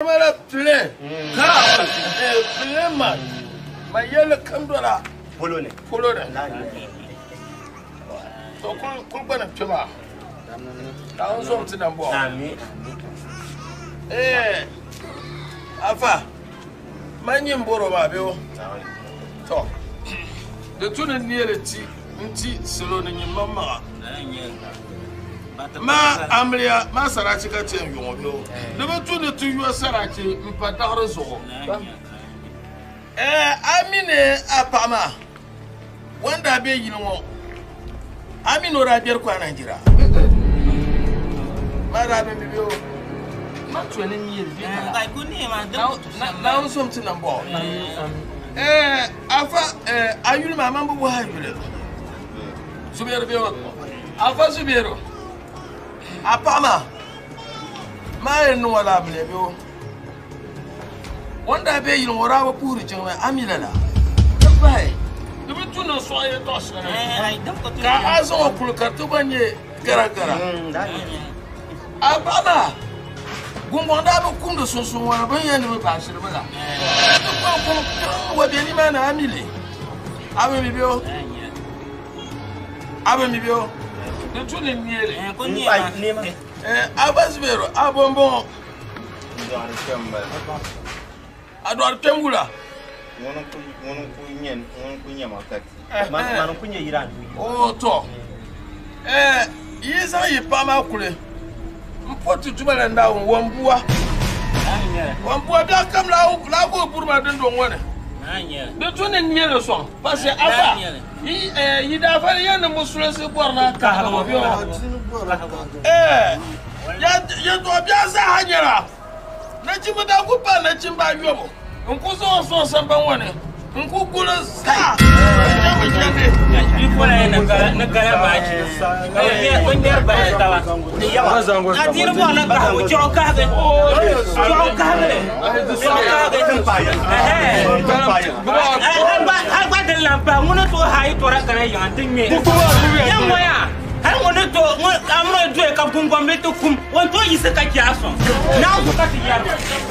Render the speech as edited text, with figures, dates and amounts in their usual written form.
Mala plane car plane man ma yɛlli kam dola polo ni polo ni to kul gbani kpɛ maa Naawuni zom ti nambɔɣu. Eh, afa man nyin bɔro maa bɛ o to di tu ni neeli ti n-ti salo ni nyin maŋmaŋa. Ma amiliya ma sarachi ka chɛ n-yuŋɔ bɛ o di bi tu ni ti yo sarachi m-pa daɣiri zuɣu. Eh, a mi ni a paɣa maa o ni daa be yili ŋɔ a mi ni o daa gbɛri kɔhi Nigeria? Ma daa bi mi bɛ o. Ma tu ni neeli bɛ kala. Naawuni zom ti nambɔɣu. Eh, afa, eh, a yuli maa man bi bɔhi a yuli. Zubairu bɛ o. Afa Zubairu, a paɣa maa, maa yɛn niŋ o la amiliya bɛ o. O ni daa be yili ŋɔ o daa bi puhiri jiŋli, a mi lala. Di pahi, di bi tu ni n sɔɣi yɛtɔɣ shɛli ka a zaŋ o kuli ka ti gba nyɛ garagara. A paɣa maa, Gungɔŋ daa bi kumdi sunsuuni ŋɔ ni bɛ ni yɛn ni bɛ baai shiri mi la. Ti kɔŋ kum tiŋ wa be nimaani a mi li? A bi mi bɛ o? A bi mi bɛ o? Di tu ni n neei li. A ba Zubairu, a bo m-bɔŋɔ? A dɔɣiri kpɛm wula? Ŋuni n-ku nyɛ ma ka ti. Mani n-ku nyɛ yira n-du yili. Oo tɔ! Yi zaŋ yi paɣa maa kuli m-po ti Duuma la Naawuni wambua. Wambua biɛɣu kam laa ka o buri ma dundɔŋ ŋɔ ni. Di tu ni n neei li sɔŋ, pasɛ afa yi daa fa yɛn ni musulinsi bɔri na kahigibu bɛ o. Yɛtɔɣ biɛɣu zaaha nyɛla Nachimba daa ku paai nachimba ayɔbu n-ku zaŋ o sɔŋ sambani ŋɔ ni n-ku guli zaa n-chaŋ bɛ chandi. Hal ŋun ni to ŋun amino doya ka guŋgombi ti kum, o ni tooi yiɣisi ka chɛ a sɔŋ. Naawuni ka ti yɛri ba.